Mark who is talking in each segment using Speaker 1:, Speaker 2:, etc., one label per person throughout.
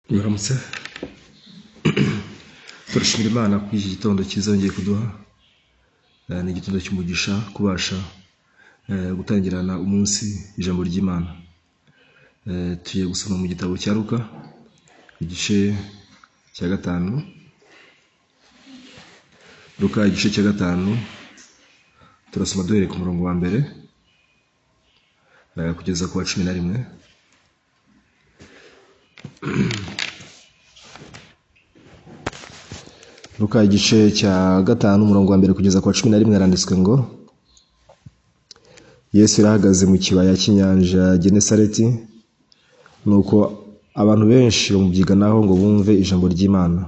Speaker 1: Mwaramutse, turashimira Imana kuri iki gitondo cyiza yongeye kuduha. Ni igitondo cy'umugisha kubasha gutangirana umunsi ijambo ry'Imana. Tugiye gusoma mu gitabo cya Luka igice cya 5. Luka igice cya 5 turasoma duhereye ku murongo wa mbere kugeza ku wa 11. Luka igice cya 5 umurongo wa mbere kugeza ku wa 11 haranditswe ngo: Yesu yarahagaze mu kibaya cy'inyanja ya Genesareti, nuko abantu benshi bamubyiganaho ngo bumve ijambo ry'Imana.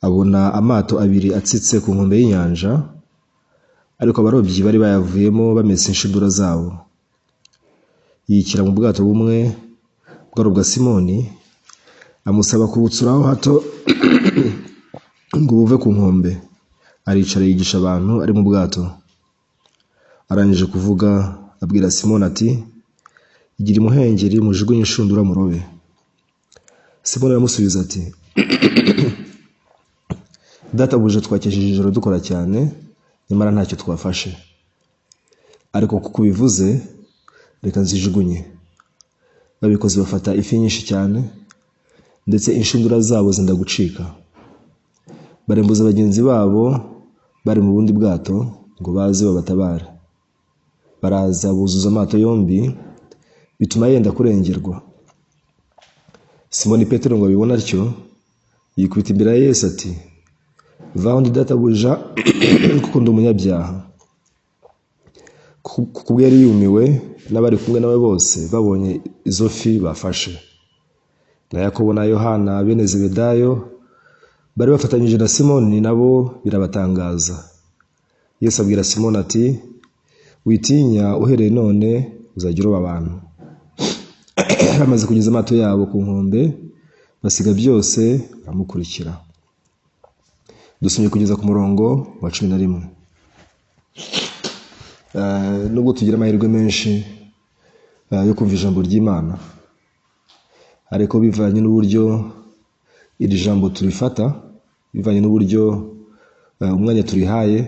Speaker 1: Abona amato abiri atsitse ku nkombe y'inyanja, ariko abarobyi bari bayavuyemo bamesa inshundura zabo. Yikira mu bwato bumwe bwari ubwa Simoni, amusaba kubutsuraho hato ngo buve ku nkombe. Aricara yigisha abantu ari mu bwato. Arangije kuvuga abwira Simoni ati: "Igira imuhengeri mujugunye inshundura murobe." Simoni aramusubiza ati: "Databuja, twakesheje ijoro dukora cyane, nyamara ntacyo twafashe. Ariko kuko ubivuze, reka nzijugunye." Babikoze bafata ifi nyinshi cyane, ndetse inshundura zabo zenda gucika. Barembuza bagenzi babo bari mu bundi bwato ngo baze babatabare. Baraza buzuza amato yombi, bituma yenda kurengerwa. Simoni Petero ngo abibone atyo, yikubita imbere ya Yesu ati: "Va ndi databuja, kuko ndi umunyabyaha." Kuko ubwo yari yumiwe n'abari kumwe nawe bose babonye izo fi bafashe. Na Yakobo na Yohana bene Zebedayo bari bafatanyije na Simoni, nabo birabatangaza. Yesu abwira Simoni ati: "Witinya, uhereye none uzajya uroba abantu." Bamaze kugeza amato yabo ku nkombe, basiga byose baramukurikira. Dusomye kugeza ku murongo wa 11. Nubwo tugira amahirwe menshi yo kumva ijambo ry'Imana, ariko bivanye n'uburyo iri jambo turifata, bivanye n'uburyo umwanya turihaye,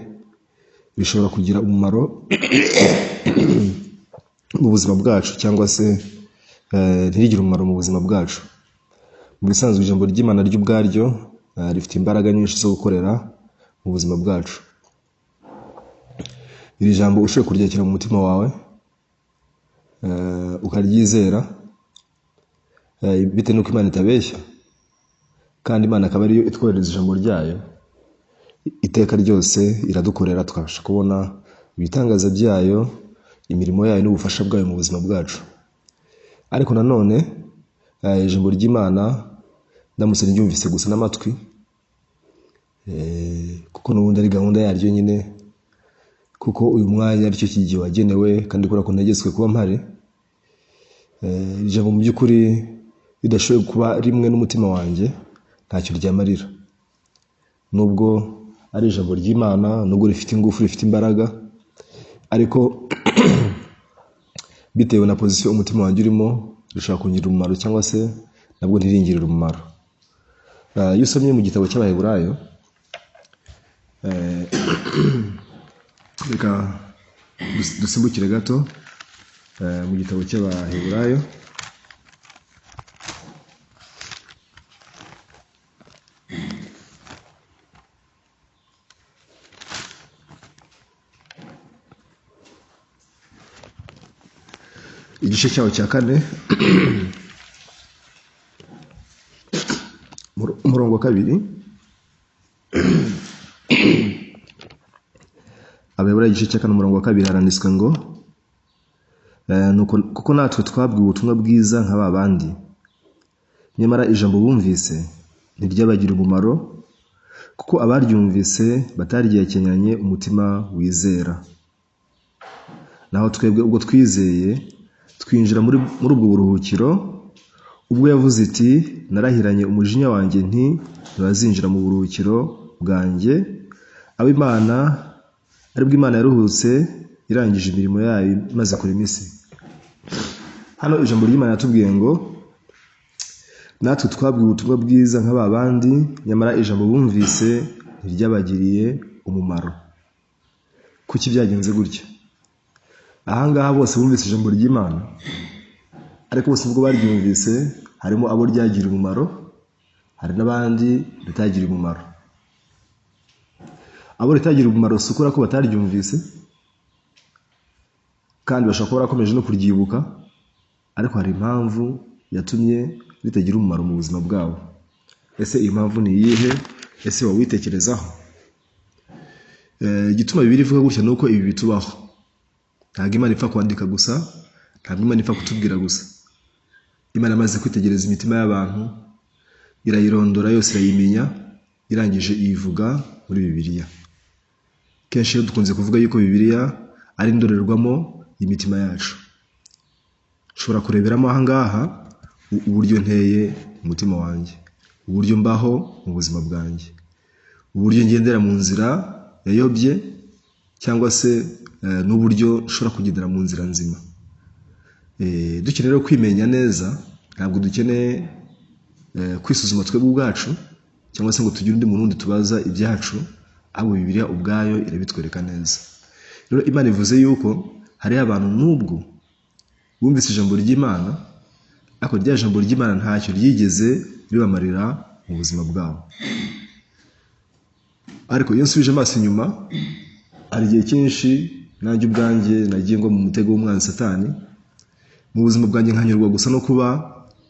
Speaker 1: bishobora kugira umumaro mu buzima bwacu cyangwa se ntirigire umumaro mu buzima bwacu. Mu bisanzwe ijambo ry'Imana ryo ubwaryo rifite imbaraga nyinshi zo gukorera mu buzima bwacu. Iri jambo ushoboye kuryakira mu mutima wawe, ukaryizera, bitewe n'uko Imana itabeshya, kandi Imana akaba ariyo itwoherereza ijambo ryayo iteka ryose, iradukorera tukabasha kubona ibitangaza byayo, imirimo yayo n'ubufasha bwayo mu buzima bwacu. Ariko nanone ijambo ry'Imana ndamutse ndyumvise gusa n'amatwi, kuko n'ubundi ari gahunda yaryo nyine, kuko uyu mwanya aricyo kigihe wagenewe, kandi kubera ko ntegetswe kuba mpari, ijambo mu by'ukuri ridashoboye kuba rimwe n'umutima wanjye ntacyo ryamarira. Nubwo ari ijambo ry'Imana, nubwo rifite ingufu, rifite imbaraga, ariko bitewe na pozisiyo umutima wanjye urimo, rishobora kungirira umumaro cyangwa se nabwo ntiringirire umumaro. Iyo usomye mu gitabo cy'Abaheburayo, reka dusimbukire gato mu gitabo cy'Abaheburayo. Igice cyaho cya 4 umurongo wa 2. Abaheburayo igice cya 4 umurongo wa 2 haranditswe ngo: "Kuko natwe twabwiwe ubutumwa bwiza nka ba bandi, nyamara ijambo bumvise ntiryabagira umumaro, kuko abaryumvise bataryekenyanye umutima wizera. Naho twebwe ubwo twizeye twinjira muri ubwo buruhukiro, ubwo yavuze iti: narahiranye umujinya wanjye nti ntibazinjira mu buruhukiro bwanjye, abo Imana aribwo Imana yaruhutse irangije imirimo yayo imaze kurema isi." Hano ijambo ry'Imana yatubwiye ngo Natwe twabwiwe ubutumwa bwiza nka ba bandi, nyamara ijambo bumvise ntiryabagiriye umumaro. Kuki byagenze gutya? Aha ngaha bose bumvise ijambo ry'Imana, ariko bose ubwo baryumvise harimo abo ryagiriye umumaro, hari n'abandi ritagiriye umumaro. Abo ritagiriye umumaro si ukubera ko bataryumvise, kandi bashobora kuba barakomeje no kuryibuka, ariko hari impamvu yatumye ritagira umumaro mu buzima bwabo. Ese iyi mpamvu ni iyihe? Ese wowe witekerezaho? Igituma Bibiliya ivuga gutya ni uko ibi bitubaho. Ntabwo Imana ipfa kwandika gusa, ntabwo Imana ipfa kutubwira gusa. Imana imaze kwitegereza imitima y'abantu, irayirondora yose irayimenya, irangije iyivuga muri Bibiliya. Kenshi iyo dukunze kuvuga yuko Bibiliya ari indorerwamo y'imitima yacu. Ushobora kureberamo aha ngaha uburyo nteye umutima wanjye, uburyo mbaho mu buzima bwanjye, uburyo ngendera mu nzira yayobye, cyangwa se n'uburyo nshobora kugendera mu nzira nzima. Dukeneye rero kwimenya neza, ntabwo dukeneye kwisuzuma twebwe ubwacu, cyangwa se ngo tugire undi muntu wundi tubaza ibyacu, ahubwo Bibiliya ubwayo irabitwereka neza. Rero Imana ivuze yuko hariho abantu n'ubwo bumvise ijambo ry'Imana, ariko rya jambo ry'Imana ntacyo ryigeze ribamarira mu buzima bwabo. Ariko iyo nsubije amaso inyuma, hari igihe cyinshi nanjye ubwanjye nagiye ngwa mu mutego w'umwanzi Satani, mu buzima bwanjye nkanyurwa gusa no kuba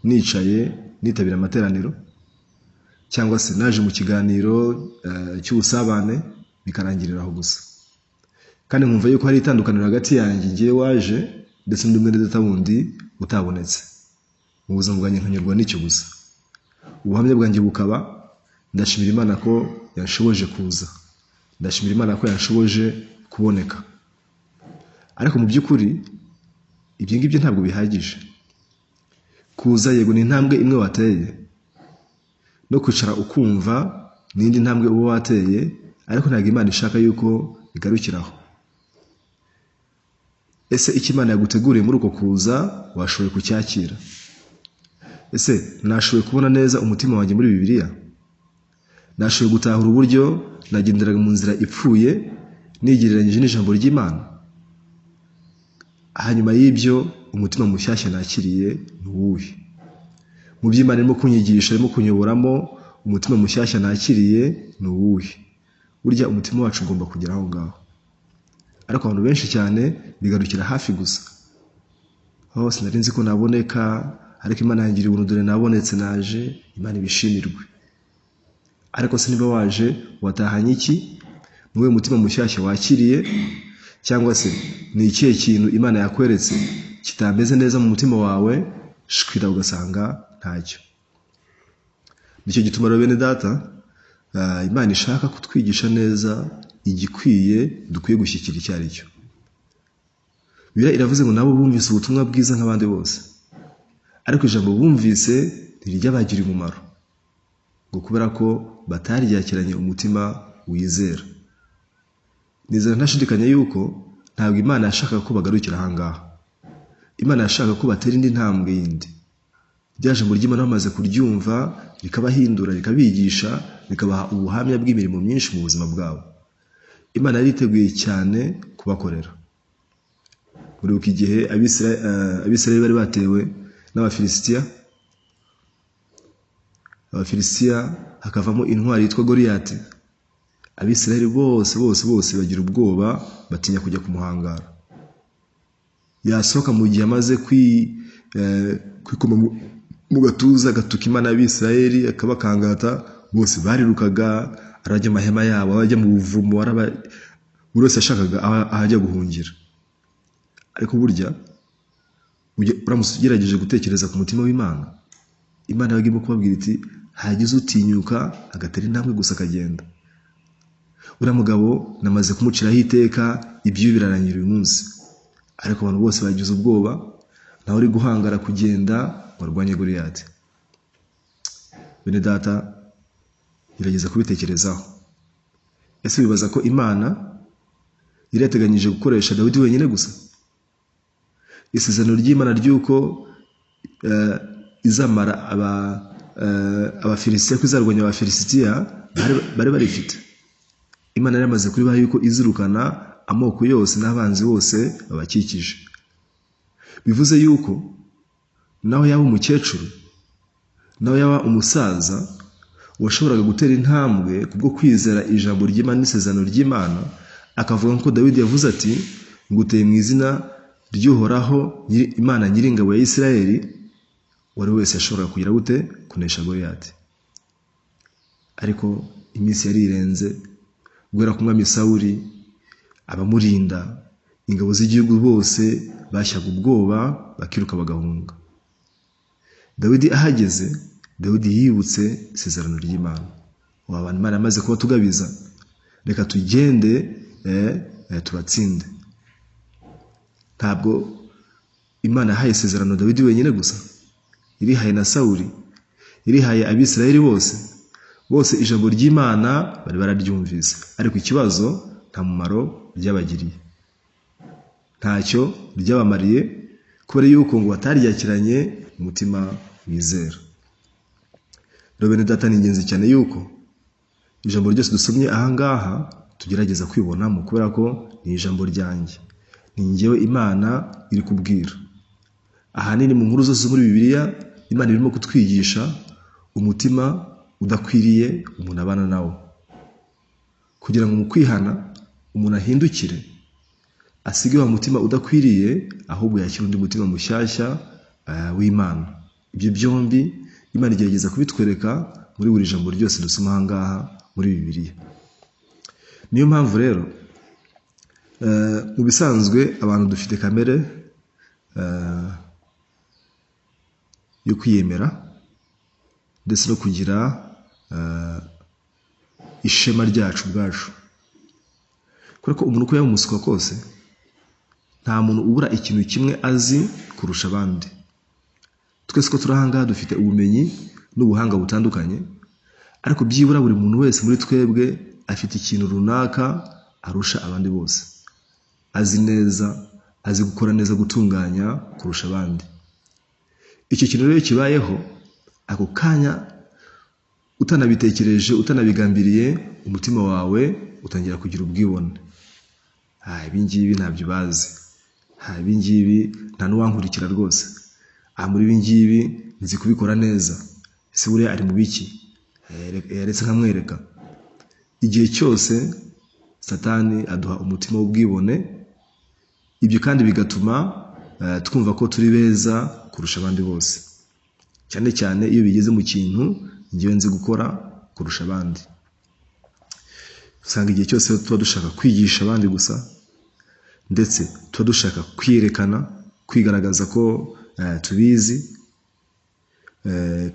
Speaker 1: nicaye nitabira amateraniro, cyangwa se naje mu kiganiro cy'ubusabane bikarangirira aho gusa. Kandi nkumva yuko hari itandukaniro hagati yanjye ngiye waje ndetse n'undi mwene data wundi utabonetse. Mu buzima bwanjye nkanyurwa n'icyo gusa. Ubuhamya bwanjye bukaba ndashimira Imana ko yanshoboje kuza, ndashimira Imana ko yanshoboje kuboneka. Ariko mu by'ukuri ibyo ngibyo ntabwo bihagije. Kuza yego ni intambwe imwe wateye, no kwicara ukumva ni indi ntambwe uba wateye, ariko ntabwo Imana ishaka yuko igarukiraho. Ese icyo Imana yaguteguriye muri uko kuza washoboye kucyakira? Ese nashoboye kubona neza umutima wanjye muri Bibiliya? Nashoboye gutahura uburyo nagenderaga mu nzira ipfuye nigereranyije n'ijambo ry'Imana? Hanyuma y'ibyo umutima mushyashya nakiriye ni uwuhe? Mu byo Imana irimo kunyigisha, irimo kunyoboramo, umutima mushyashya nakiriye ni uwuhe? Burya umutima wacu ugomba kugera aho ngaho. Ariko abantu benshi cyane bigarukira hafi gusa. Oh, sinari nzi ko naboneka, ariko Imana yangiriye ubuntu, dore nabonetse, naje, Imana ibishimirwe. Ariko se niba waje watahanye iki? Ni uwuhe mutima mushyashya wakiriye? Cyangwa se ni ikihe kintu Imana yakweretse kitameze neza mu mutima wawe, shwira ugasanga ntacyo? Nicyo gituma rero bene data, Imana ishaka kutwigisha neza igikwiye dukwiye gushyikira icyo ari cyo. Bibiliya iravuze ngo nabo bumvise ubutumwa bwiza nk'abandi bose, ariko ijambo bumvise ntiryabagiriye umumaro, ngo kubera ko bataryakiranye umutima wizera. Nizera ntashidikanya yuko ntabwo Imana yashakaga ko bagarukira aha ngaha. Imana yashakaga ko batera indi ntambwe yindi. Rya jambo ry'Imana bamaze kuryumva rikabahindura, rikabigisha, rikabaha ubuhamya bw'imirimo myinshi mu buzima bwabo. Imana yari yiteguye cyane kubakorera. Muribuka igihe Abisirayeli bari batewe n'Abafilisitiya, Abafilisitiya hakavamo intwari yitwa Goliyati. Abisirayeli bose bose bose bagira ubwoba, batinya kujya kumuhangara. Yasohoka mu gihe amaze kwikoma mu gatuza, agatuka Imana y'Abisirayeli, akabakangata, bose barirukaga, arajya mu mahema yabo, abajya mu buvumo, buri wese yashakaga aho ajya guhungira. Ariko burya uramutse ugerageje gutekereza ku mutima w'Imana, Imana yabaga irimo kubabwira iti hagize utinyuka agatera intambwe gusa akagenda. Uriya mugabo namaze kumuciraho iteka, ibyo birarangira uyu munsi. Ariko abantu bose bagize ubwoba, ntawe uri guhangara kugenda ngo arwanye Goliyati. Bene data, gerageza kubitekerezaho. Ese wibaza ko Imana yari yateganyije gukoresha Dawidi wenyine gusa? Isezerano ry'Imana ry'uko izamara Abafilisitiya, ko izarwanya Abafilisitiya, bari barifite. Imana yari yamaze kuribaha yuko izirukana amoko yose n'abanzi bose babakikije. Bivuze yuko naho yaba umukecuru, naho yaba umusaza, washoboraga gutera intambwe kubwo kwizera ijambo ry'Imana n'isezerano ry'Imana, akavuga nk'uko Dawidi yavuze ati nguteye mu izina ry'Uhoraho Imana nyiringabo ya Isirayeli, wari wese yashoboraga kugira gute? Kunesha Goliyati. Ariko iminsi yari irenze, guhera ku mwami Sawuli, abamurinda, ingabo z'igihugu bose bashyaga ubwoba bakiruka bagahunga. Dawidi ahageze, Dawidi yibutse isezerano ry'Imana. Abantu Imana yamaze kubatugabiza, reka tugende tubatsinde. Ntabwo Imana yahaye isezerano Dawidi wenyine gusa, irihaye na Sawuli, irihaye Abisirayeli bose. Bose ijambo ry'Imana bari bararyumvise, ariko ikibazo nta mumaro ryabagiriye, ntacyo ryabamariye, kubera yuko ngo bataryakiranye umutima wizera. Rero bene data, ni ingenzi cyane yuko ijambo ryose dusomye ahangaha tugerageza kwibonamo, kubera ko ni ijambo ryanjye, ni njyewe Imana iri kubwira. Ahanini mu nkuru zose muri Bibiliya, Imana irimo kutwigisha umutima udakwiriye umuntu abana nawo, kugira ngo mu kwihana umuntu ahindukire, asige wa mutima udakwiriye, ahubwo yakire undi mutima mushyashya w'Imana. Ibyo byombi Imana igerageza kubitwereka muri buri jambo ryose dusoma ahangaha muri Bibiliya. Niyo mpamvu rero mu bisanzwe abantu dufite kamere yo kwiyemera ndetse no kugira ishema ryacu ubwacu, kubera ko umuntu uko yaba umuswa kose, nta muntu ubura ikintu kimwe azi kurusha abandi. Twese ko turi ahangaha dufite ubumenyi n'ubuhanga butandukanye, ariko byibura buri muntu wese muri twebwe afite ikintu runaka arusha abandi bose, azi neza, azi gukora neza, gutunganya kurusha abandi. Icyo kintu rero kibayeho ako kanya, utanabitekereje, utanabigambiriye, umutima wawe utangira kugira ubwibone. Ibi ngibi ntabyo bazi, ibi ngibi nta n'uwankurikira rwose, muri ibi ngibi nzi kubikora neza, ese buriya ari mu biki, yaretse nkamwereka. Igihe cyose Satani aduha umutima w'ubwibone, ibyo kandi bigatuma twumva ko turi beza kurusha abandi bose, cyane cyane iyo bigeze mu kintu njyewe nzi gukora kurusha abandi. Usanga igihe cyose tuba dushaka kwigisha abandi gusa, ndetse tuba dushaka kwiyerekana, kwigaragaza ko tubizi,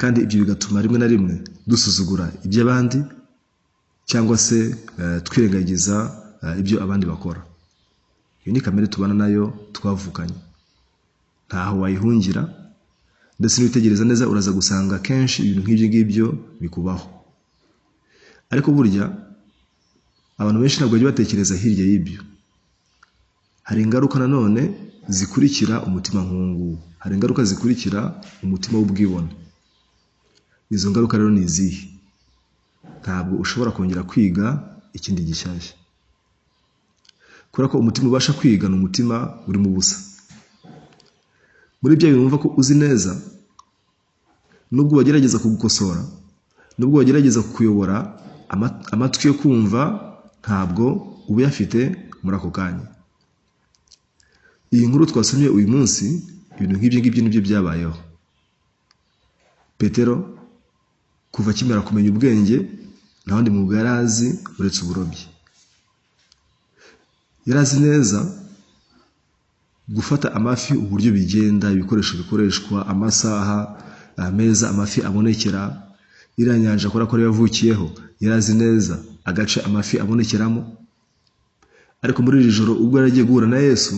Speaker 1: kandi ibyo bigatuma rimwe na rimwe dusuzugura iby'abandi, cyangwa se twirengagiza ibyo abandi bakora. Iyo ni kamere tubana nayo twavukanye, ntaho wayihungira, ndetse n'uwitegereza neza uraza gusanga kenshi ibintu nk'ibyo ngibyo bikubaho. Ariko burya abantu benshi ntabwo bajya batekereza hirya y'ibyo. Hari ingaruka nanone zikurikira umutima nk'uwo, hari ingaruka zikurikira umutima w'ubwibone. Izo ngaruka rero ni izihe? Ntabwo ushobora kongera kwiga ikindi gishyashya, kubera ko umutima ubasha kwiga ni umutima urimo ubusa. Muri bya bintu wumva ko uzi neza, nubwo wagerageza kugukosora, nubwo wagerageza kukuyobora, amatwi yo kumva ntabwo uba uyafite muri ako kanya. Iyi nkuru twasomye uyu munsi, ibintu nk'ibyo ngibyo nibyo byabayeho. Petero kuva akimara kumenya ubwenge, nta wundi mwuga yari azi uretse uburobyi. Yari azi neza gufata amafi, uburyo bigenda, ibikoresho bikoreshwa, amasaha, ameza amafi abonekera, iriya nyanja akora ko yavukiyeho, yari azi neza agace amafi abonekeramo. Ariko muri iri joro ubwo yari agiye guhura na Yesu,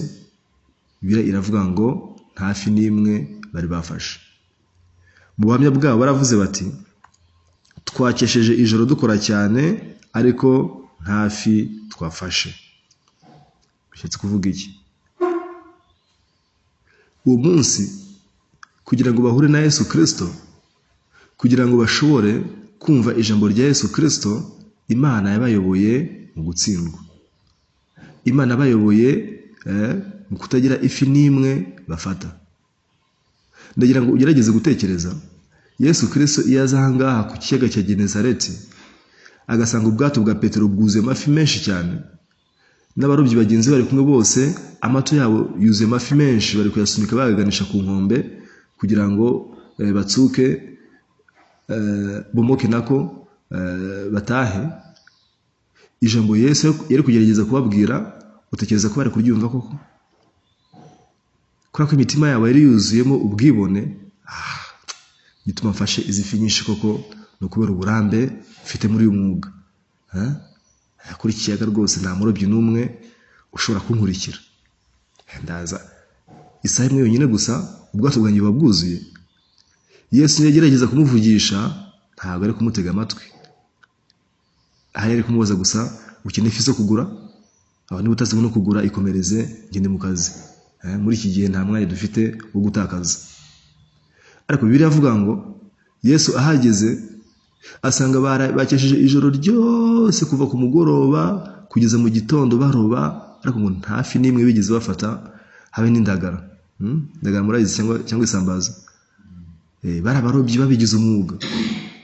Speaker 1: Bibiliya iravuga ngo nta fi n'imwe bari bafashe. Mu buhamya bwabo baravuze bati twakesheje ijoro dukora cyane, ariko nta fi twafashe. Bishatse kuvuga iki? Uwo munsi kugira ngo bahure na Yesu Kristo, Kugira ngo bashobore kumva ijambo rya Yesu Kristo, Imana yabayoboye mu gutsindwa. Imana yabayoboye mu kutagira ifi n'imwe bafata. Ndagira ngo ugerageze gutekereza, Yesu Kristo iyo aza aha ngaha ku kiyaga cya Genesareti, agasanga ubwato bwa Petero bwuzuye amafi menshi cyane, n'abarobyi bagenzi bari kumwe bose amato yabo yuzuye amafi menshi, bari kuyasunika bayaganisha ku nkombe kugira ngo batsuke, bomoke nako batahe. Ijambo Yesu yari kugerageza kubabwira, utekereza ko bari kuryumva koko? Kubera ko imitima yabo yari yuzuyemo ubwibone. Gituma mfashe izi fi nyinshi koko ni ukubera uburambe mfite muri uyu mwuga. Kuri iki kiyaga rwose nta murobyi n'umwe ushobora kunkurikira. Ndaza isaha imwe yonyine gusa, ubwato bwanjye buba bwuzuye. Yesu yagerageza kumuvugisha, ntabwo ari kumutega amatwi. Ahari ari kumubaza gusa, ukeneye ifi zo kugura? Aba niba utazi no kugura, ikomereze ngende mu kazi. Muri iki gihe nta mwanya dufite wo gutakaza. Ariko Bibiliya avuga ngo Yesu ahageze asanga bakesheje ijoro ryose kuva ku mugoroba kugeza mu gitondo baroba, ariko ngo nta fi n'imwe bigeze bafata, habe n'indagara. Indagara murayizi cyangwa isambaza. Bari abarobyi babigize umwuga.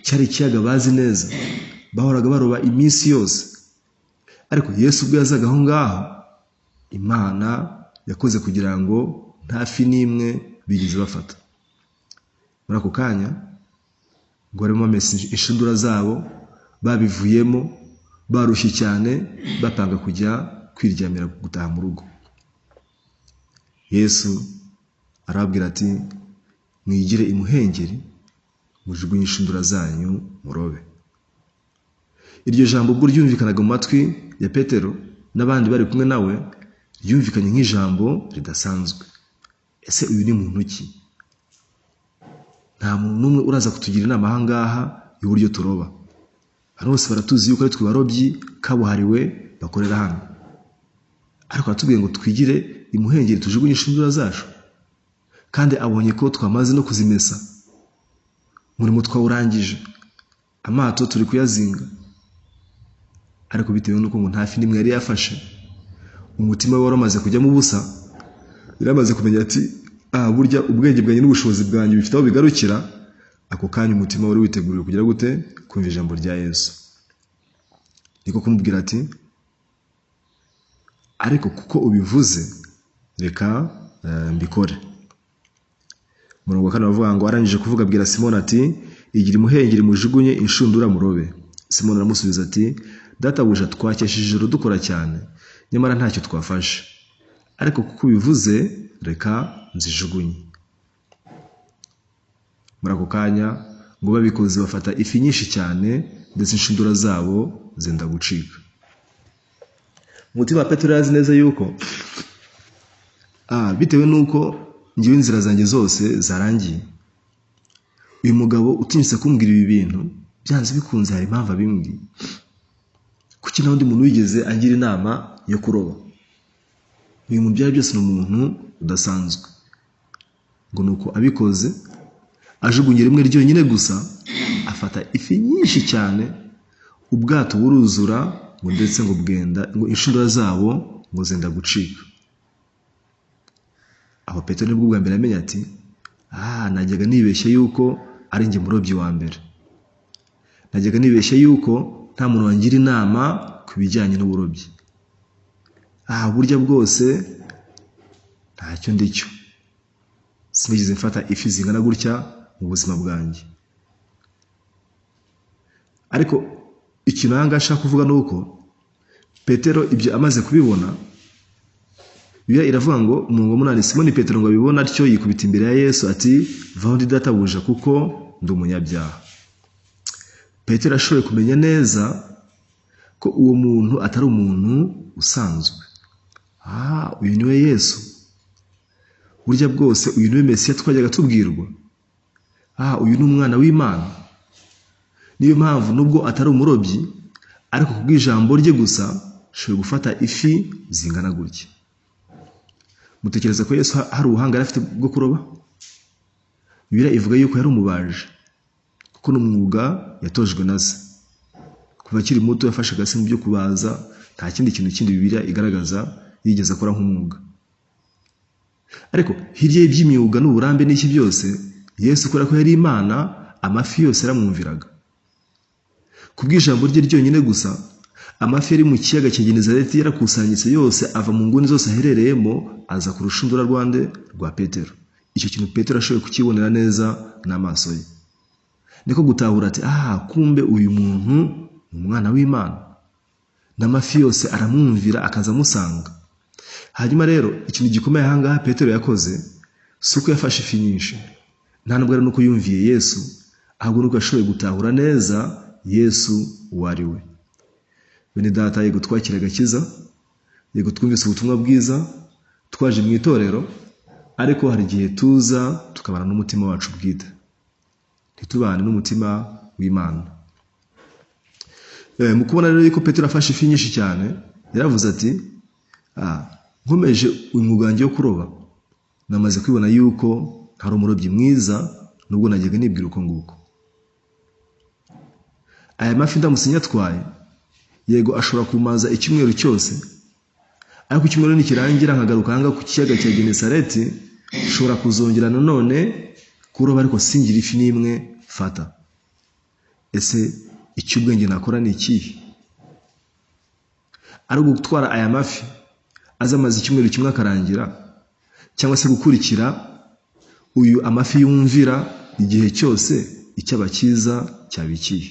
Speaker 1: Cyari ikiyaga bazi neza, bahoraga baroba iminsi yose. Ariko Yesu ubwo yazaga aho ngaho, Imana yakoze kugira ngo nta fi n'imwe bigeze bafata. Muri ako kanya ngo barimo bamesa inshundura zabo, babivuyemo barushye cyane, bapanga kujya kwiryamira gutaha mu rugo. Yesu arababwira ati, mwigire imuhengeri, mujugunye inshundura zanyu murobe. Iryo jambo ubwo ryumvikanaga mu matwi ya Petero n'abandi bari kumwe nawe, ryumvikanye nk'ijambo ridasanzwe. Ese uyu ni muntu ki? Nta muntu n'umwe uraza kutugira inama aha ngaha y'uburyo turoba. Abantu bose baratuzi yuko ari twe barobyi kabuhariwe bakorera hano. Ariko aratubwiye ngo twigire imuhengeri tujugunye inshundura zacu, kandi abonye ko twamaze no kuzimesa, umurimo twawurangije, amato turi kuyazinga. Ariko bitewe n'uko ngo nta fi n'imwe yari yafashe, umutima we wari umaze kujyamo ubusa. Yari amaze kumenya ati, burya ubwenge bwanjye n'ubushobozi bwanjye bifite aho bigarukira. Ako kanya umutima wari witeguriye kugira gute? Kumva ijambo rya Yesu. Niko kumubwira ati, ariko kuko ubivuze reka mbikore. Umurongo wa kane bavuga ngo arangije kuvuga abwira Simoni ati, igira imuhengeri mujugunye inshundura murobe. Simoni aramusubiza ati, databuja twakesheje ijoro dukora cyane, nyamara ntacyo twafashe, ariko kuko ubivuze reka nzijugunye. Muri ako kanya ngo babikoze bafata ifi nyinshi cyane, ndetse inshundura zabo zenda gucika. Umutima wa Petero yazi neza yuko bitewe nuko ngiwe inzira zanjye zose zarangiye, uyu mugabo utinyutse kumbwira ibi bintu byanze bikunze hari impamvu abimbwiye. Kuki nta wundi muntu wigeze angira inama yo kuroba? Uyu muntu byari byose ni umuntu udasanzwe. Ngo nuko abikoze ajugunye rimwe ryonyine gusa, afata ifi nyinshi cyane, ubwato buruzura, ngo ndetse ngo bwenda ngo inshundura zabo ngo zenda gucika. Aho Petero nibwo bwa mbere amenya ati, najyaga nibeshya yuko ari njye murobyi wa mbere, najyaga nibeshya yuko nta muntu wangira inama ku bijyanye n'uburobyi. Burya bwose ntacyo ndicyo, sinigeze mfata ifi zingana gutya mu buzima bwanjye. Ariko ikintu aha ngaha ashaka kuvuga ni uko Petero ibyo amaze kubibona, Bibiliya iravuga ngo umurongo wa 8, Simoni Petero ngo abibona atyo yikubita imbere ya Yesu ati, vaho ndi databuja kuko ndi umunyabyaha. Petero ashoboye kumenya neza ko uwo muntu atari umuntu usanzwe. Uyu niwe Yesu. Burya bwose uyu niwe Mesiya twajyaga tubwirwa. Uyu ni umwana w'Imana. Niyo mpamvu nubwo atari umurobyi, ariko kubw'ijambo rye gusa ashoboye gufata ifi zingana gutya. Mutekereza ko Yesu hari ubuhanga yari afite bwo kuroba? Bibiliya ivuga yuko yari umubaji, Kuko ni umwuga yatojwe na se. Kuva akiri muto yafashaga se mu byo kubaza, nta kindi kintu kindi Bibiliya igaragaza yigeze akora nk'umwuga. Ariko hirya y'iby'imyuga n'uburambe n'iki byose, Yesu kubera ko yari Imana, amafi yose yaramwumviraga. Kubw'ijambo rye ryonyine gusa, amafi yari mu kiyaga cya Genezareti yarakusanyitse yose ava mu nguni zose aherereyemo aza ku rushundura rwande rwa Petero. Icyo kintu Petero ashoboye kukibonera neza n'amaso ye. Niko gutahura ati kumbe uyu muntu ni umwana w'Imana. N'amafi yose aramwumvira akaza amusanga. Hanyuma rero ikintu gikomeye aha ngaha Petero yakoze si uko yafashe ifi nyinshi, nta nubwo ari nuko yumviye Yesu, ahubwo nuko yashoboye gutahura neza Yesu uwo ari we. Bene data, yego twakira agakiza, yego twumvise ubutumwa bwiza, twaje mu itorero, ariko hari igihe tuza tukabana n'umutima wacu bwite, ntitubane n'umutima w'Imana. Mu kubona rero yuko Petero afashe ifi nyinshi cyane, yaravuze ati nkomeje uyu mwuga wanjye wo kuroba, namaze kwibona yuko ntari umurobyi mwiza, nubwo najyaga nibwira uko nguko. Aya mafi ndamutse nyatwaye, yego ashobora kumaza icyumweru cyose, ariko icyumweru nikirangira nkagaruka aha ngaha ku kiyaga cya Genesareti, nshobora kuzongera nanone kuroba ariko singire ifi n'imwe fata. Ese icyo ubwenge nakora ni ikihe? Ari ugutwara aya mafi azamaze icyumweru kimwe akarangira, cyangwa se gukurikira uyu amafi yumvira igihe cyose icyo abakiza cyabikiye?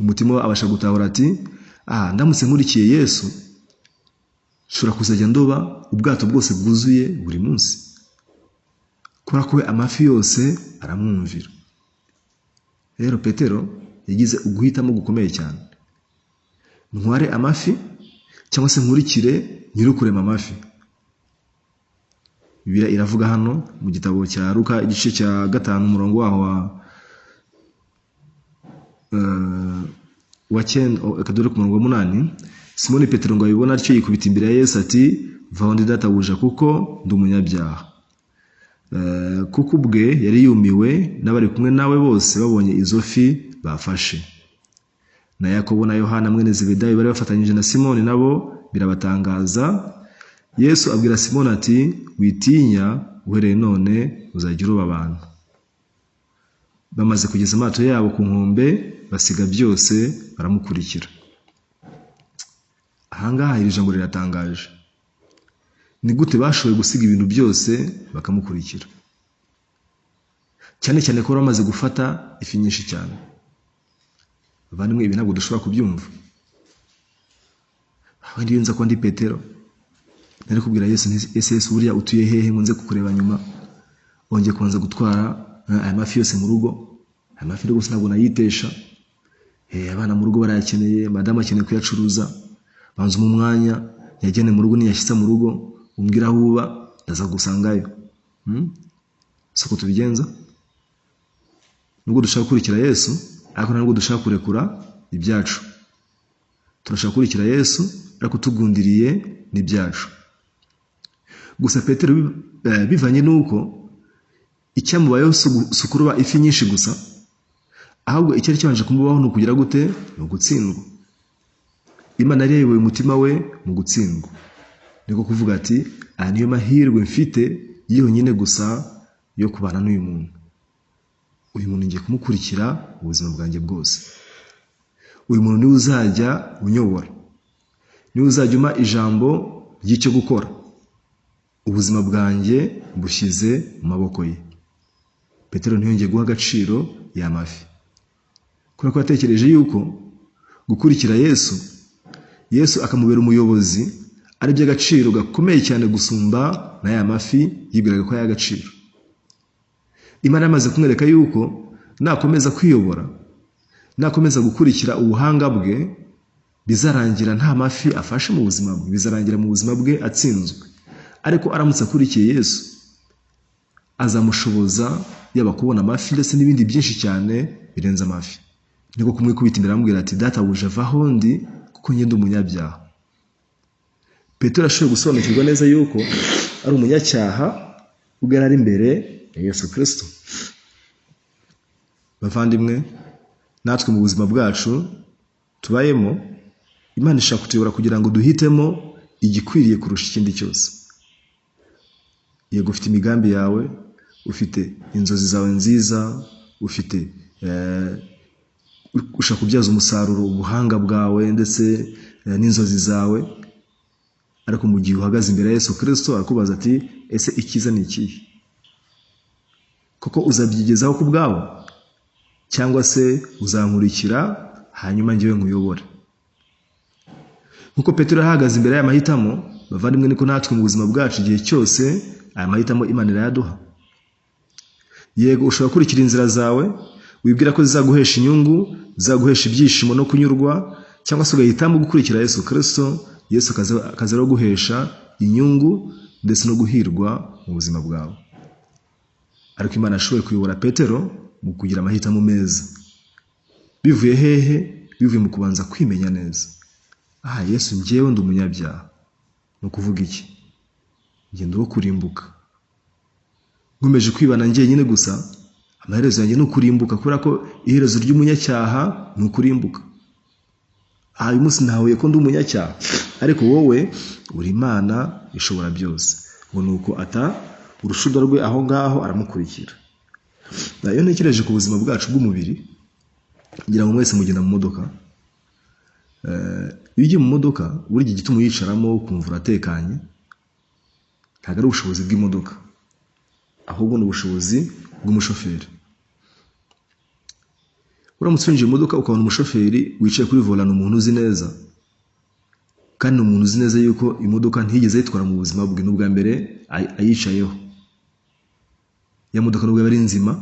Speaker 1: Umutima we abasha gutahura ati ndamutse nkurikiye Yesu, nshobora kuzajya ndoba ubwato bwose bwuzuye buri munsi, kubera ko we amafi yose aramwumvira. Rero Petero yagize uguhitamo gukomeye cyane: ntware amafi cyangwa se nkurikire nyir'ukurema amafi. Bibiliya iravuga hano mu gitabo cya Luka igice cya 5 umurongo waho wa 9 akadore ku murongo wa 8, Simoni Petero ngo abibona atyo yikubita imbere ya Yesu ati vaho ndi databuja kuko ndi umunyabyaha. Kuko ubwe yari yumiwe n'abari kumwe nawe bose babonye izo fi bafashe. Na Yakobo na Yohana mwene Zebedayo bari bafatanyije na Simoni nabo birabatangaza. Yesu abwira Simoni ati witinya, uhereye none uzajya uroba abantu. Bamaze kugeza amato yabo ku nkombe basiga byose baramukurikira. Aha ngaha iri jambo riratangaje. Ni gute bashoboye gusiga ibintu byose bakamukurikira? Cyane cyane ko bamaze gufata ifi nyinshi cyane. Bavandimwe, ibi ntabwo dushobora kubyumva. Wenda iyo nza kuba ndi Petero, nari kubwira Yesu nti ese Yesu buriya utuye hehe ngo nze kukureba nyuma, wongeye kubanza gutwara aya mafi yose mu rugo. Aya mafi rwose ntabwo nayitesha. Abana mu rugo barayakeneye, madamu akeneye kuyacuruza, banza mu mwanya yajyane mu rugo, niyashyitsa mu rugo umbwira aho uba ndaza gusangayo. Siko tubigenza. Nubwo dushaka gukurikira Yesu, ariko ntabwo dushaka kurekura ibyacu. Turashaka gukurikira Yesu ariko tugundiriye n'ibyacu. Gusa Petero bivanye n'uko icyamubayeho si ukuroba ifi nyinshi gusa, ahubwo icyari cyabanje kumubaho ni ukugira gute? Ni ugutsindwa. Imana yari yayoboye umutima we mu gutsindwa. Niko kuvuga ati aya niyo mahirwe mfite yonyine gusa yo kubana n'uyu muntu. Uyu muntu ngiye kumukurikira ubuzima bwanjye bwose. Uyu muntu niwe uzajya unyobora, niwe uzajya umpa ijambo ry'icyo gukora. Ubuzima bwanjye bushyize mu maboko ye. Petero ntiyongeye guha agaciro ya mafi, kubera ko yatekereje yuko gukurikira Yesu, Yesu akamubera umuyobozi, ari iby'agaciro gakomeye cyane gusumba na ya mafi yibwiraga ko ay'agaciro. Imana yamaze kumwereka yuko nakomeza kwiyobora, nakomeza gukurikira ubuhanga bwe, bizarangira nta mafi afashe mu buzima bwe, bizarangira mu buzima bwe atsinzwe. Ariko aramutse akurikiye Yesu, azamushoboza yaba kubona amafi ndetse n'ibindi byinshi cyane birenze amafi. Niko kumwikubita imbere aramubwira ati databuja va aho ndi kuko njye ndi umunyabyaha. Petero ashoboye gusobanukirwa neza yuko ari umunyacyaha ubwo yari ari imbere ya Yesu Kristo. Bavandimwe, natwe mu buzima bwacu tubayemo, Imana ishaka kutuyobora kugira ngo duhitemo igikwiriye kurusha ikindi cyose. Yego, ufite imigambi yawe, ufite inzozi zawe nziza, ufite ushaka kubyaza umusaruro ubuhanga bwawe ndetse n'inzozi zawe, ariko mu gihe uhagaze imbere ya Yesu Kristo arakubaza ati ese icyiza ni ikihe? Koko uzabyigezaho ku bwawe, cyangwa se uzankurikira hanyuma njyewe nkuyobore? Nkuko Petero yahagaze imbere y'aya mahitamo, bavandimwe, niko natwe mu buzima bwacu igihe cyose aya mahitamo Imana irayaduha. Yego, ushobora gukurikira inzira zawe wibwira ko zizaguhesha inyungu, zizaguhesha ibyishimo no kunyurwa, cyangwa se ugahitamo gukurikira Yesu Kristo, Yesu akaza guhesha inyungu ndetse no guhirwa mu buzima bwawe. Ariko Imana yashoboye kuyobora Petero mu kugira amahitamo meza. Bivuye hehe? Bivuye mu kubanza kwimenya neza. Aha, Yesu, njyewe ndi umunyabyaha. Ni ukuvuga iki? Njye ndi uwo kurimbuka. Nkomeje kwibana njyenyine gusa, amaherezo yanjye ni ukurimbuka, kubera ko iherezo ry'umunyacyaha ni ukurimbuka. Aha, uyu munsi ntahuye ko ndi umunyacyaha, ariko wowe uri Imana ishobora byose. Ngo ni uko ata urushundura rwe aho ngaho aramukurikira. Iyo ntekereje ku buzima bwacu bw'umubiri, ngira ngo mwese mugenda mu modoka. Iyo ugiye mu modoka, buri gihe igituma uyicaramo ukumva uratekanye, ntabwo ari ubushobozi bw'imodoka, ahubwo ni ubushobozi bw'umushoferi. Uramutse winjiye mu modoka ukabona umushoferi wicaye kuri volant, umuntu uzi neza, kandi ni umuntu uzi neza yuko imodoka ntiyigeze ayitwara mu buzima bwe, n'ubwa mbere ayicayeho. Ya modoka nubwo ari nzima,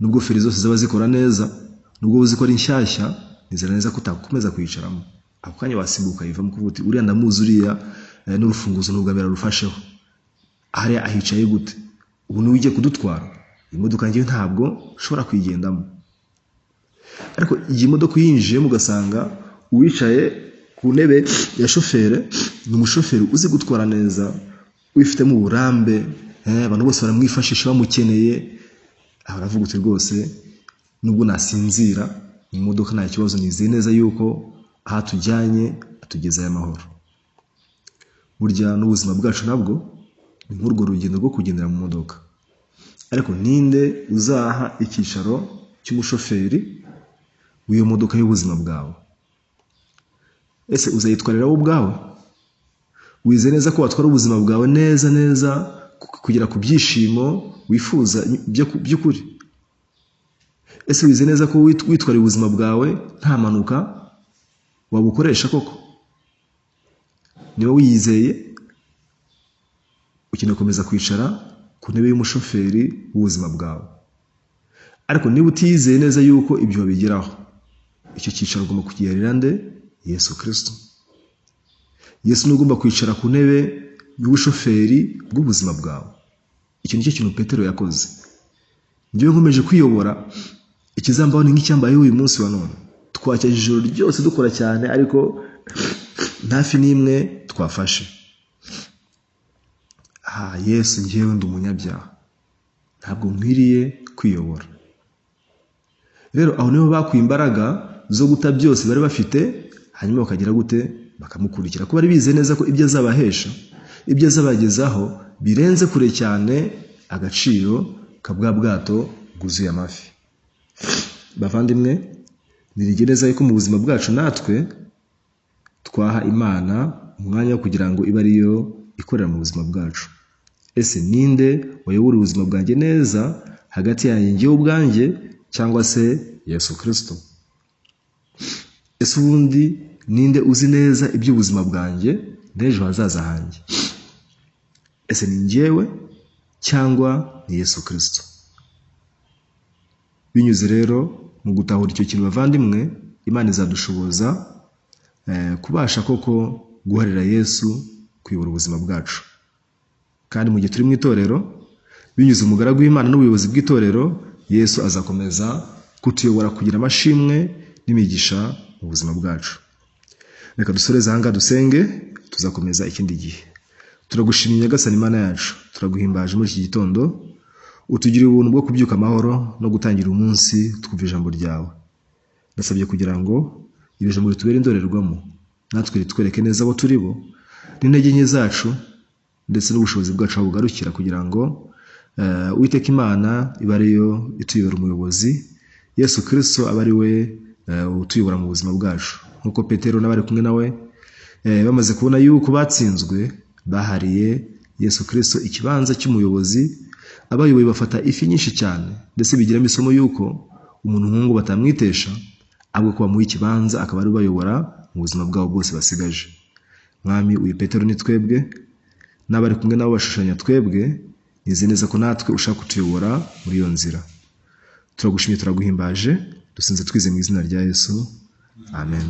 Speaker 1: nubwo feri zose zaba zikora neza, nubwo uzi ko ari nshyashya, nizera neza ko utakomeza kuyicaramo. Ako kanya wasimbuka ukayivamo, kuvuga uti uriya ndamuzi, uriya n'urufunguzo n'ubwa mbere arufasheho, hariya ahicaye gute? Ubu niwe ugiye kudutwara iyi modoka, ngewe ntabwo ushobora kuyigendamo. Ariko iyi modoka uyinjiyemo ugasanga uwicaye ku ntebe ya shoferi ni umushoferi uzi gutwara neza, wifitemo uburambe, abantu bose baramwifashisha bamukeneye. Aravuga uti rwose nubwo nasinzira mu modoka nta kibazo, nizeye neza yuko aha tujyanye atugezayo amahoro. Burya n'ubuzima bwacu nabwo ni nk'urwo rugendo rwo kugendera mu modoka. Ariko ninde uzaha icyicaro cy'umushoferi w'iyo modoka y'ubuzima bwawe? Ese uzayitwarira wowe ubwawe? Wizeye neza ko watwara ubuzima bwawe neza neza kugera ku byishimo wifuza by'ukuri? Ese wizeye neza ko witwariye ubuzima bwawe nta mpanuka wabukoresha koko? Niba wiyizeye, ukeneye gukomeza kwicara ku ntebe y'umushoferi w'ubuzima bwawe. Ariko niba utiyizeye neza yuko ibyo wabigeraho, icyo cyicaro ugomba kugiharira nde? Yesu Kristo. Yesu niwe ugomba kwicara ku ntebe y'ubushoferi bw'ubuzima bwawe. Icyo nicyo kintu Petero yakoze. Njyewe nkomeje kwiyobora, ikizambaho ni nk'icyambayeho uyu munsi wa none. Twakesha ijoro ryose dukora cyane, ariko nta fi n'imwe twafashe. Ah, Yesu, njyewe ndi umunyabyaha, ntabwo nkwiriye kwiyobora. Rero aho niho bakuye imbaraga zo guta byose bari bafite, hanyuma bakagira gute? Bakamukurikira, kuko bari bizeye neza ko ibyo azabahesha, ibyo azabagezaho birenze kure cyane agaciro ka bwa bwato bwuzuye amafi. Bavandimwe, nirige neza yuko mu buzima bwacu natwe twaha Imana umwanya wo kugira ngo ibe ariyo ikorera mu buzima bwacu. Ese ninde wayobora ubuzima bwanjye neza hagati yanjye njyewe ubwanjye cyangwa se Yesu Kristo? Ese ubundi ninde uzi neza iby'ubuzima bwanjye n'ejo hazaza hanjye? Ese ni njyewe cyangwa ni Yesu Kristo? Binyuze rero mu gutahura icyo kintu, bavandimwe, Imana izadushoboza kubasha koko guharira Yesu kuyobora ubuzima bwacu. Kandi mu gihe turi mu itorero, binyuze mu mugaragu w'Imana n'ubuyobozi bw'itorero, Yesu azakomeza kutuyobora kugira amashimwe n'imigisha mu buzima bwacu. Reka dusoreze aha ngaha dusenge, tuzakomeza ikindi gihe. Turagushimye Nyagasani Imana yacu, turaguhimbaje muri iki gitondo. Utugirire ubuntu bwo kubyuka amahoro no gutangira umunsi twumva ijambo ryawe. Ndasabye kugira ngo iri jambo ritubere indorerwamo, natwe ritwereke neza abo turi bo n'intege nke zacu ndetse n'ubushobozi bwacu aho bugarukira, kugira ngo Uwiteka Imana ibe ariyo ituyobora umuyobozi, Yesu Kristo abe ari we utuyobora mu buzima bwacu. Nk'uko Petero n'abari kumwe nawe bamaze kubona yuko batsinzwe, bahariye Yesu Kristo ikibanza cy'umuyobozi, abayoboye bafata ifi nyinshi cyane, ndetse bigiramo isomo yuko umuntu nk'uwo batamwitesha, ahubwo ko bamuha ikibanza akaba ari ubayobora mu buzima bwabo bwose basigaje. Mwami, uyu Petero ni twebwe, n'abari kumwe nabo bashushanya twebwe, nizeye neza ko natwe ushaka kutuyobora muri iyo nzira. Turagushimye, turaguhimbaje, dusenze twize mu izina rya Yesu. Amen.